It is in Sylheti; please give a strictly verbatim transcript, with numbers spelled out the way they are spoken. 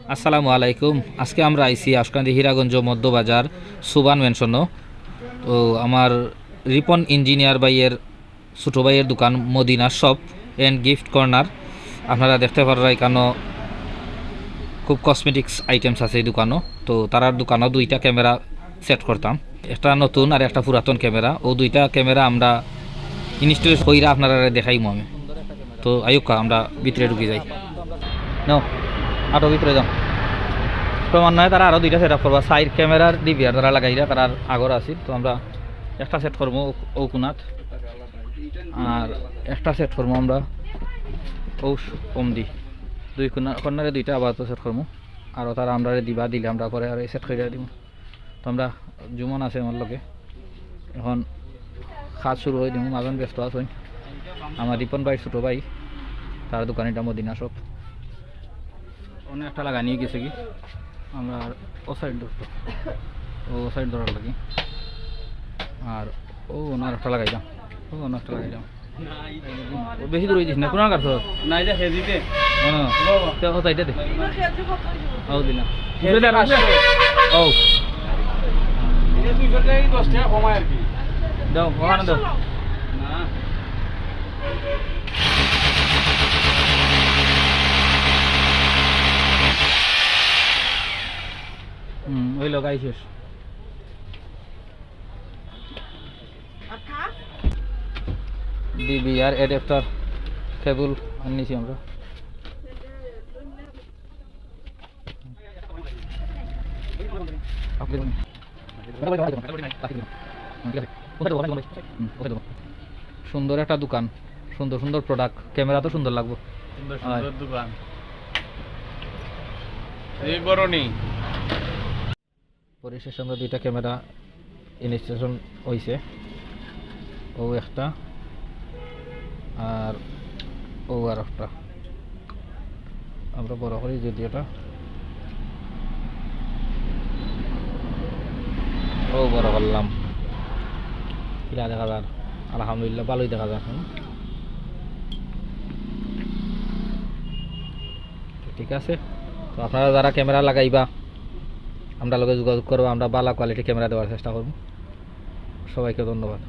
আসসালামু আলাইকুম। আজকে আমরা আইছি আশুকান্দি হীরাগঞ্জ মধ্য বাজার সুবান মেনশনো। তো আমার রিপন ইঞ্জিনিয়ার ভাইয়ের ছোটো ভাইয়ের দোকান Madina shop and gift corner. আপনারা দেখতে পাররা এখানো খুব কসমেটিক্স আইটেমস আছে এই দোকানো। তো তারার দোকানো দুইটা ক্যামেরা সেট করতাম, একটা নতুন আর একটা পুরাতন ক্যামেরা। ও দুইটা ক্যামেরা আমরা ইনস্টল কইরা আপনারা দেখাইমু আমি। তো আইউক্কা, আমরা ভিতরে ঢুকি যাই। নাও, আটো ভিতরে যাও। ক্রমান্বয়ে তারা আরও দুইটা সেট আপ করবা, সাইড ক্যামেরার ডিভিআর তারা লাগাইরা, তারার আগর আছিল। তো আমরা একটা সেট করবো ও-, ও কোনাত, আর একটা সেট করবো আমরা ও স-, কম দি দুই কোনা কর্নারে দুইটা আবার তো সেট করবো। আর তারা আমরা দিবা, দিলে আমরা পরে আর সেট করে দিব। তো আমরা জুমন আছে আমার লগে, এখন কাজ শুরু হয়ে দিব। মাজন ব্যস্ত আছইন, আমার রিপন ভাইর ছোটো ভাই, তার দোকান এটা মদিনা শপ। অনেক একটা লাগানি গেছে কি, আমরা ও সাইড ধরতো, ও সাইড ধরার লাগি। আর ও ওনার একটা লাগাই দাও, ও ওনার একটা লাগাই দাও। ও বেশি দূর হয়ে দিস না, কোন কার তো? না, এটা হেজিতে। হ্যাঁ, বাবা। তো কথা এটা দে। ও দিলাম। হেজি পাঁচশো। ও। এটা দুইশো টাকা কি দশ টাকা কমায় আর কি। দাও, ওখানে দাও। না। হুম, ওই লোক আইসিস। ডিভিআর অ্যাডাপ্টার কেবল আনিছি আমরা। হুম, ওকে দেবো। সুন্দর একটা দোকান, সুন্দর সুন্দর প্রোডাক্ট, ক্যামেরা তো সুন্দর লাগবো। সুন্দর সুন্দর দোকান। এই বরণি। পরিশেষে আমরা দুইটা ক্যামেরা ইনস্টলেশন হইছে, ও একটা আর ও আর একটা। আমরা বড় করি যদি এটা, ও বড় করলাম, কিলা দেখা যার? আলহামদুলিল্লাহ, ভালোই দেখা যার। হুম, তো ঠিক আছে। তো আপনারা যারা ক্যামেরা লাগাইবা, আমরা লগে যোগাযোগ করবা, আমরা ভালো কোয়ালিটি ক্যামেরা দেওয়ার চেষ্টা করব। সবাইকে ধন্যবাদ।